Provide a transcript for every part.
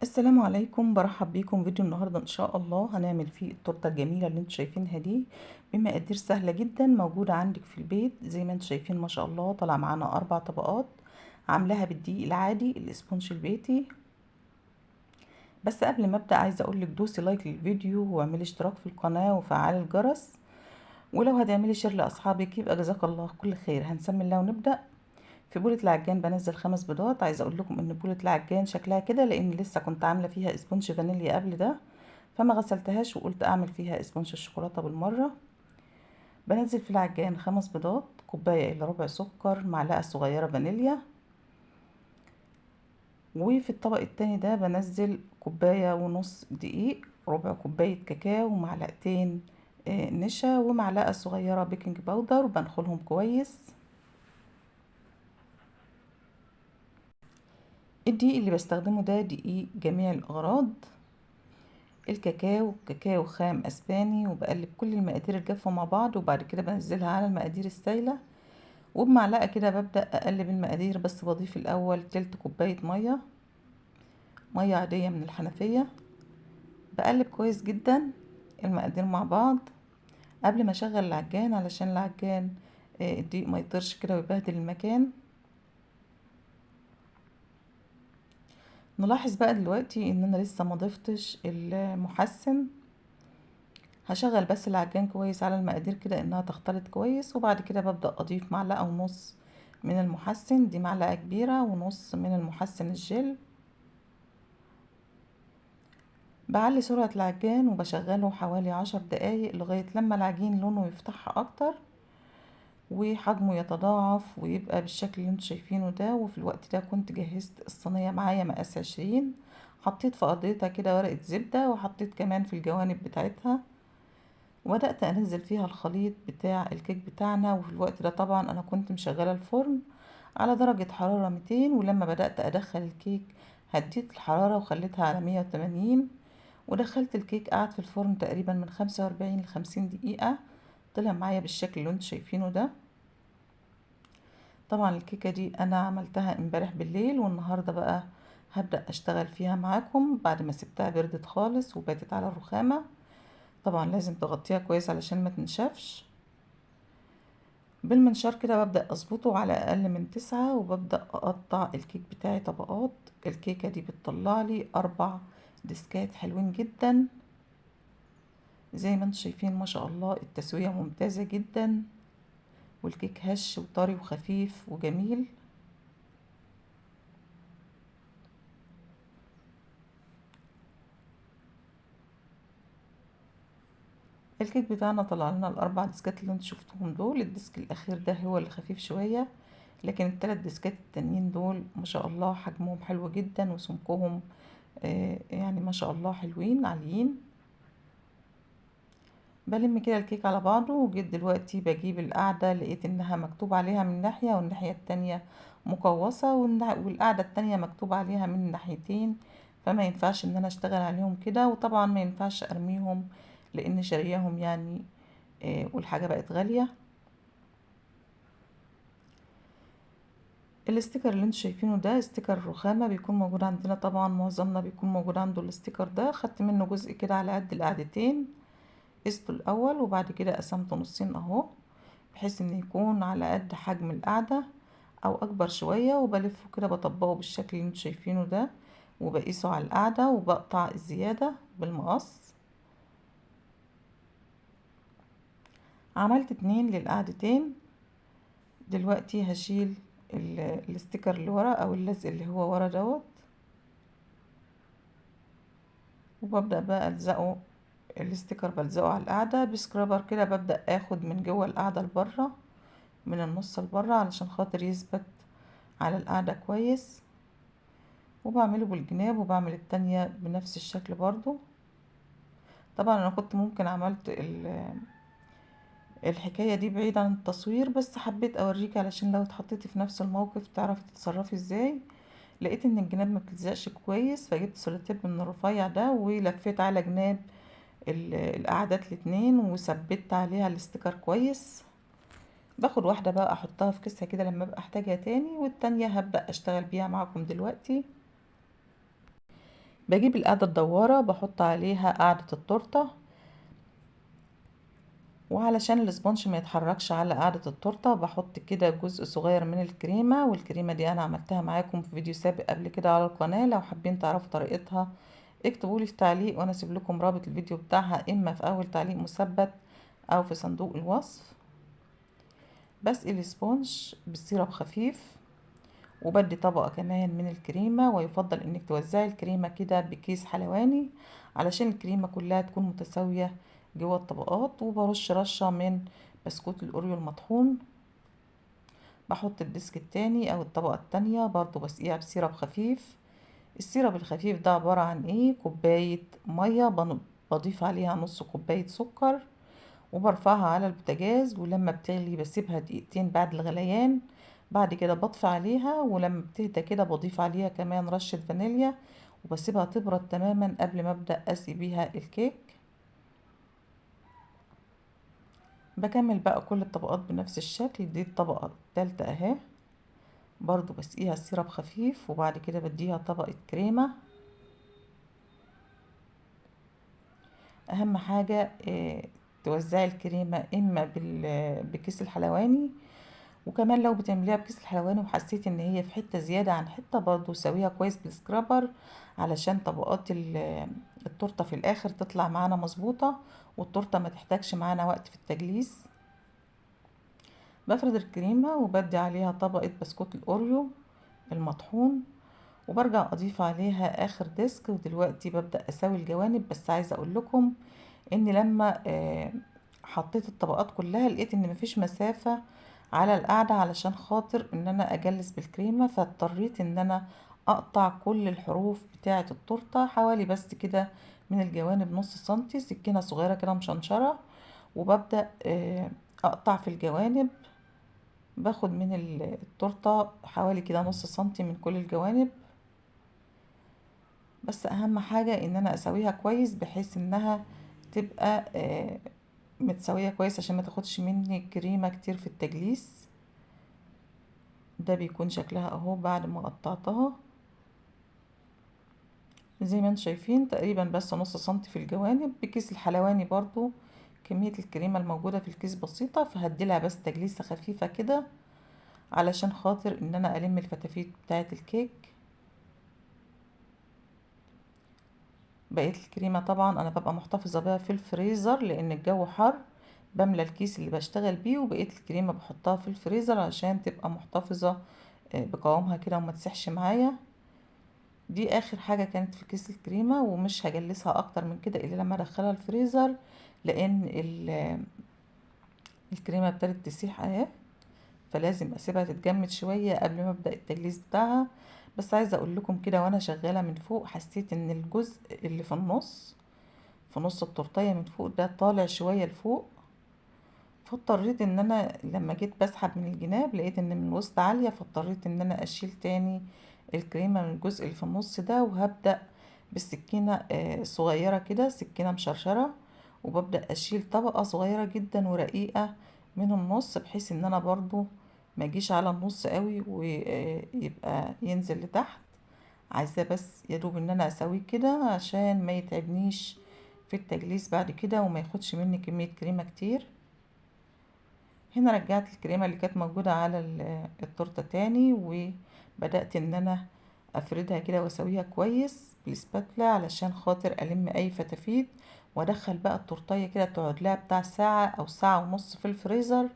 السلام عليكم، برحب بيكم. فيديو النهارده ان شاء الله هنعمل فيه التورتة الجميلة اللي انتم شايفينها دي بمقادير سهلة جدا موجودة عندك في البيت. زي ما انتم شايفين ما شاء الله طلع معانا 4 طبقات، عاملاها بالدقيق العادي ال sponge البيتي. بس قبل ما ابدا عايزه اقول لك دوسي like للفيديو واعملي اشتراك في القناة وفعلي الجرس، ولو هتعملي share لاصحابك يبقى جزاك الله كل خير. هنسمي الله ونبدا. في بولة العجان بنزل 5 بيضات. عايزه اقول لكم ان بولة العجان شكلها كده لان لسه كنت عامله فيها sponge فانيليا قبل ده، فما غسلتهاش وقلت اعمل فيها sponge الشوكولاتة بالمرة. بنزل في العجان 5 بيضات، كوباية الا ربع سكر، معلقه صغيرة فانيليا. وفي الطبق التاني ده بنزل كوباية ونص دقيق، ربع كوباية كاكاو، ومعلقتين نشا، ومعلقة صغيرة baking powder، وبنخلهم كويس. الدقيق اللي بستخدمه ده دقيق جميع الأغراض. الكاكاو كاكاو خام أسباني، وبقلب كل المقادير الجافة مع بعض، وبعد كده بنزلها على المقادير السايلة، وبمعلقة كده ببدأ أقلب المقادير. بس بضيف الأول تلت كوباية مية، مية عادية من الحنفية. بقلب كويس جدا المقادير مع بعض قبل ما أشغل العجان، علشان العجان الدقيق ما يطيرش كده ويبهدل المكان. نلاحظ بقى دلوقتي ان انا لسه ما ضفتش المحسن. هشغل بس العجان كويس على المقادير كده انها تختلط كويس، وبعد كده ببدأ اضيف معلقة ونص من المحسن، دي معلقة كبيرة ونص من المحسن الجل. بعلي سرعة العجان وبشغله حوالي 10 دقايق لغاية لما العجين لونه يفتح اكتر وحجمه يتضاعف ويبقى بالشكل اللي انتوا شايفينه ده. وفي الوقت ده كنت جهزت الصينية معايا مقاس 20، حطيت في ارضيتها كده ورقة زبدة، وحطيت كمان في الجوانب بتاعتها، وبدأت انزل فيها الخليط بتاع الكيك بتاعنا. وفي الوقت ده طبعا انا كنت مشغلة الفرن على درجة حرارة 200، ولما بدأت ادخل الكيك هديت الحرارة وخليتها على 180، ودخلت الكيك قعد في الفرن تقريبا من 45 ل 50 دقيقة. طلع معايا بالشكل اللي انتوا شايفينه ده. طبعا الكيكة دي انا عملتها امبارح بالليل، والنهاردة بقى هبدأ اشتغل فيها معاكم بعد ما سبتها بردت خالص وباتت على الرخامة. طبعا لازم تغطيها كويس علشان ما تنشفش. بالمنشار كده ببدأ اظبطه على اقل من 9، وببدأ اقطع الكيك بتاعي طبقات. الكيكة دي بتطلع لي 4 ديسكات حلوين جدا زي ما انتم شايفين ما شاء الله. التسوية ممتازة جدا، والكيك هش وطري وخفيف وجميل. الكيك بتاعنا طلع لنا ال4 ديسكات اللي انتوا شفتوهم دول. ال disc الاخير ده هو اللي خفيف شوية، لكن التلات ديسكات التانيين دول ما شاء الله حجمهم حلو جدا وسمكهم ما شاء الله حلوين عاليين. بلم كده الكيك على بعضه. وجيت دلوقتي بجيب القاعدة، لقيت انها مكتوب عليها من ناحية والناحية التانية مقوسة، والقاعدة التانية مكتوب عليها من ناحيتين، فما ينفعش ان انا اشتغل عليهم كده. وطبعا ما ينفعش ارميهم لان شارياهم والحاجة بقت غالية. ال sticker اللي انتوا شايفينه ده sticker رخامة، بيكون موجود عندنا طبعا معظمنا بيكون موجود عنده ال sticker ده. خدت منه جزء كده على قد القعدتين، قسته الاول وبعد كده قسمته نصين اهو، بحيث ان يكون على قد حجم القعدة او اكبر شوية. وبلفه كده بطبقه بالشكل اللي انتوا شايفينه ده، وبقيسه على القعدة وبقطع الزيادة بالمقص. عملت 2 للقعدتين. دلوقتي هشيل ال sticker اللي ورا او اللزق اللي هو ورا دوت، وببدأ بقى الزقه ال sticker، بلزقه على القاعدة ب scraper كده. ببدأ اخد من جوه القاعدة لبره، من النص لبره، علشان خاطر يثبت على القاعدة كويس. وبعمله بالجناب، وبعمل التانية بنفس الشكل برضو. طبعا انا كنت ممكن عملت الحكاية دي بعيد عن التصوير، بس حبيت اوريك علشان لو اتحطيتي في نفس الموقف تعرفي تتصرفي ازاي. لقيت ان الجناب ما بتلزقش كويس، فجبت سولوتيب من الرفيع ده ولفيت على جناب القعدات الاتنين وثبت عليها ال sticker كويس. باخد واحدة بقى احطها في كيسها كده لما ابقى احتاجها تاني، والتانية هبدأ اشتغل بيها معاكم دلوقتي. بجيب القاعدة الدوارة بحط عليها قاعدة التورتة، وعلشان ال sponge ما يتحركش على قاعدة التورتة بحط كده جزء صغير من الكريمة، والكريمة دي انا عملتها معاكم في فيديو سابق قبل كده على القناة، لو حابين تعرفوا طريقتها اكتبوا لي في تعليق وانا اسيب لكم رابط الفيديو بتاعها اما في اول تعليق مثبت او في صندوق الوصف. بسقي ال sponge بال syrup خفيف، وبدي طبقة كمان من الكريمة، ويفضل انك توزعي الكريمة كده بكيس حلواني علشان الكريمة كلها تكون متساوية جوه الطبقات. وبرش رشة من بسكوت الاوريو المطحون. بحط ال disc التاني او الطبقة التانية برضو بسقيها ب syrup خفيف. ال syrup الخفيف ده عبارة عن ايه؟ كوباية مية بضيف عليها نص كوباية سكر، وبرفعها على البوتاجاز، ولما بتغلي بسيبها دقيقتين بعد الغليان، بعد كده بطفي عليها، ولما بتهدى كده بضيف عليها كمان رشة فانيليا، وبسيبها تبرد تماما قبل ما ابدأ اسقي بيها الكيك. بكمل بقى كل الطبقات بنفس الشكل. دي الطبقة التالتة اهي، برضو بسقيها syrup خفيف، وبعد كده بديها طبقة كريمة. اهم حاجة توزعي الكريمة اما بكيس الحلواني، وكمان لو بتعمليها بكيس الحلواني وحسيتي ان هي في حتة زيادة عن حتة برضو سويها كويس بال scraper علشان طبقات التورتة في الاخر تطلع معانا مظبوطة، والتورتة ما تحتاجش معانا وقت في التجليس. بفرد الكريمة وبدي عليها طبقة بسكوت الاوريو المطحون، وبرجع اضيف عليها اخر disc. ودلوقتي ببدأ اساوي الجوانب، بس عايزة اقول لكم ان لما حطيت الطبقات كلها لقيت ان مفيش مسافة على القاعدة علشان خاطر ان انا اجلس بالكريمة، فاضطريت ان انا اقطع كل الحروف بتاعة التورتة حوالي بس كده من الجوانب نص سنتي، سكينة صغيرة كده مشنشرة، وببدأ اقطع في الجوانب. باخد من التورتة حوالي كده نص سنتي من كل الجوانب، بس اهم حاجة ان انا اسويها كويس بحيث انها تبقى متساوية كويس عشان ما تاخدش مني كريمة كتير في التجليس. ده بيكون شكلها اهو بعد ما قطعتها زي ما انتم شايفين، تقريبا بس نص سنتي في الجوانب. بكيس الحلواني برضو كمية الكريمة الموجودة في الكيس بسيطة، فهديلها بس تجليسة خفيفة كده علشان خاطر ان انا الم الفتافيت بتاعة الكيك. بقية الكريمة طبعا انا ببقى محتفظة بيها في الفريزر لان الجو حر، بملى الكيس اللي بشتغل بيه وبقية الكريمة بحطها في الفريزر عشان تبقى محتفظة بقوامها كده وما تسحش معايا. دي اخر حاجة كانت في كيس الكريمة، ومش هجلسها اكتر من كده الا لما ادخلها الفريزر لان الكريمة ابتدت تسيح اهي، فلازم اسيبها تتجمد شوية قبل ما ابدأ التجليس بتاعها. بس عايزة اقول لكم كده وانا شغالة من فوق حسيت ان الجزء اللي في النص، في نص التورتية من فوق ده طالع شوية لفوق، فاضطريت ان انا لما جيت بسحب من الجناب لقيت ان من الوسط عالية، فاضطريت ان انا اشيل تاني الكريمة من الجزء اللي في النص ده، وهبدأ بالسكينة صغيرة كده، سكينة مشرشرة، وببدأ اشيل طبقة صغيرة جدا ورقيقة من النص بحيث ان انا برضو ما اجيش على النص قوي ويبقى ينزل لتحت. عايزاه بس يا دوب ان انا اسويه كده عشان ما يتعبنيش في التجليس بعد كده وما ياخدش مني كمية كريمة كتير. هنا رجعت الكريمة اللي كانت موجودة على التورتة تاني، وبدأت ان انا افردها كده واسويها كويس بالسباتولا علشان خاطر الم اي فتافيت، وادخل بقى التورتية كده تقعد لها بتاع ساعة او ساعة ونص في الفريزر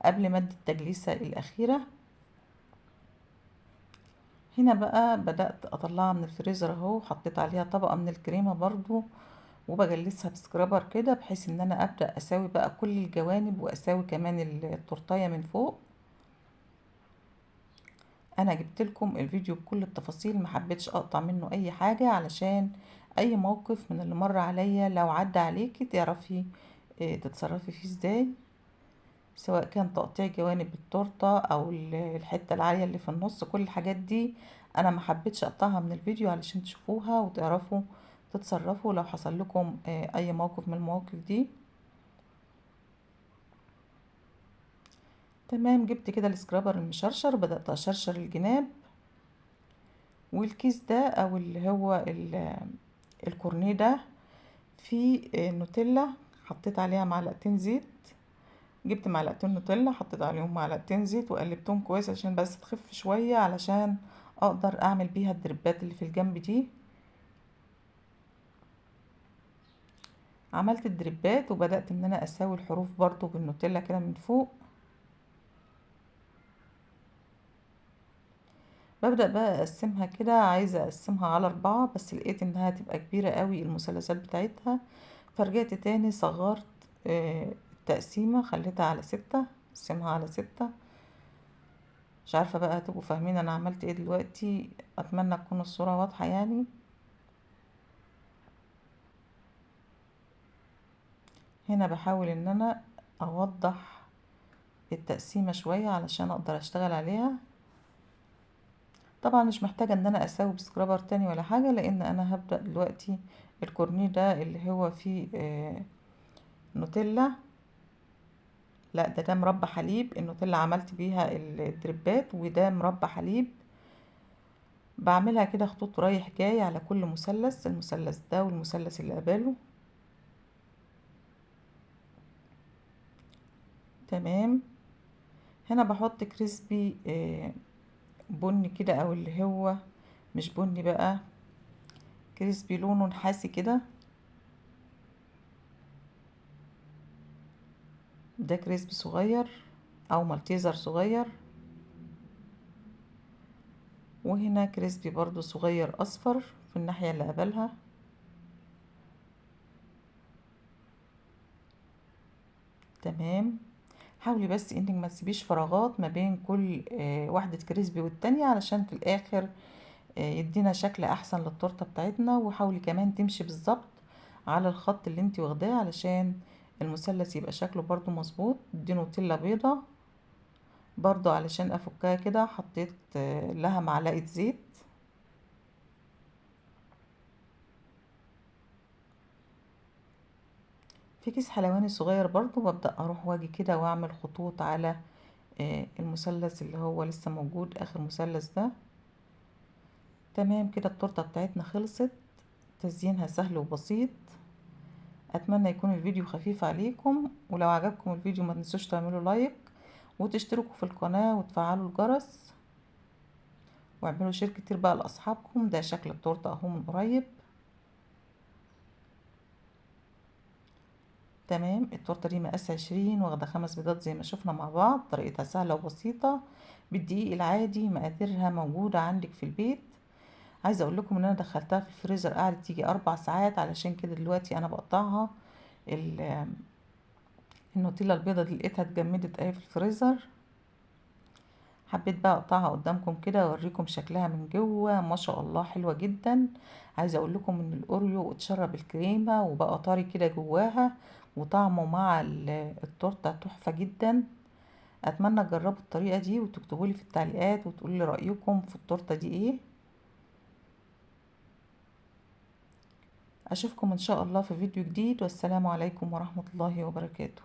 قبل ما ادي التجليسة الاخيرة. هنا بقى بدأت اطلعها من الفريزر اهو، حطيت عليها طبقة من الكريمة برضو، وبجلسها بسكرابر كده بحيث ان انا ابدأ اساوي بقى كل الجوانب واساوي كمان التورتاية من فوق. انا جبت لكم الفيديو بكل التفاصيل، ما حبيتش اقطع منه اي حاجة علشان اي موقف من اللي مر عليا لو عدى عليكي تعرفي تتصرفي فيه ازاي، سواء كان تقطيع جوانب التورتة او الحتة العالية اللي في النص. كل الحاجات دي انا ما حبيتش اقطعها من الفيديو علشان تشوفوها وتعرفوا تتصرفوا لو حصل لكم اي موقف من المواقف دي. تمام، جبت كده السكرابر المشرشر، بدأت اشرشر الجناب والكيس ده او اللي هو الكورنيه ده فيه نوتيلا، حطيت عليها معلقتين زيت. جبت معلقتين نوتيلا حطيت عليهم معلقتين زيت وقلبتهم كويس عشان بس تخف شوية، علشان اقدر اعمل بيها الدربات اللي في الجنب دي. عملت الدربات وبدأت ان انا اساوي الحروف برضو بالنوتيلا كده من فوق. ببدأ بقى اقسمها كده، عايزة اقسمها على 4، بس لقيت انها تبقى كبيرة قوي المثلثات بتاعتها، فرجعت تاني صغرت التقسيمة، خليتها على 6، قسمها على 6. مش عارفة بقى هتبقوا فاهمين انا عملت ايه دلوقتي، اتمنى تكون الصورة واضحة. هنا بحاول ان انا اوضح التقسيمة شوية علشان اقدر اشتغل عليها. طبعا مش محتاجة ان انا اساوي بسكرابر تاني ولا حاجة، لان انا هبدأ دلوقتي الكورنيه ده اللي هو فيه نوتيلا، لا ده مربى حليب، النوتيلا عملت بيها الدربات، وده مربى حليب. بعملها كده خطوط رايح جاي على كل مثلث، المثلث ده والمثلث اللي قباله. تمام. هنا بحط كريسبي بني كده، او اللي هو مش بني بقى، كريسبي لونه نحاسي كده. ده كريسبي صغير او مالتيزر صغير، وهنا كريسبي برضو صغير اصفر في الناحية اللي قبلها. تمام. حاولي بس انك ما تسيبيش فراغات ما بين كل واحدة كريسبي والتانية، علشان في الاخر يدينا شكل احسن للتورتة بتاعتنا. وحاولي كمان تمشي بالظبط على الخط اللي انتي واخداه علشان المثلث يبقى شكله برضو مظبوط. دي نوتيلا بيضة برضو علشان افكها كده، حطيت لها معلقة زيت. في كيس حلواني صغير برضو ببدأ اروح واجي كده واعمل خطوط على المثلث اللي هو لسه موجود، اخر مثلث ده. تمام كده التورتة بتاعتنا خلصت، تزيينها سهل وبسيط. اتمنى يكون الفيديو خفيف عليكم، ولو عجبكم الفيديو ما تنسوش تعملوا لايك وتشتركوا في القناة وتفعلوا الجرس، واعملوا share كتير بقى لاصحابكم. ده شكل التورتة اهو من قريب. تمام. التورتة دي مقاس 20، واخدة 5 بيضات زي ما شفنا مع بعض. طريقتها سهلة وبسيطة بالدقيق العادي، مقاديرها موجودة عندك في البيت. عايزة اقول لكم ان انا دخلتها في الفريزر قعدت تيجي 4 ساعات، علشان كده دلوقتي انا بقطعها. النوتيلا البيضة دي لقيتها اتجمدت اهي في الفريزر، حبيت بقى اقطعها قدامكم كده واوريكم شكلها من جوه. ما شاء الله حلوة جدا. عايزة اقول لكم ان الاوريو اتشرب الكريمة وبقى طري كده جواها، وطعمه مع التورتة تحفة جدا. اتمنى تجربوا الطريقة دي وتكتبوا لي في التعليقات وتقولوا لي رأيكم في التورتة دي ايه. اشوفكم ان شاء الله في فيديو جديد، والسلام عليكم ورحمة الله وبركاته.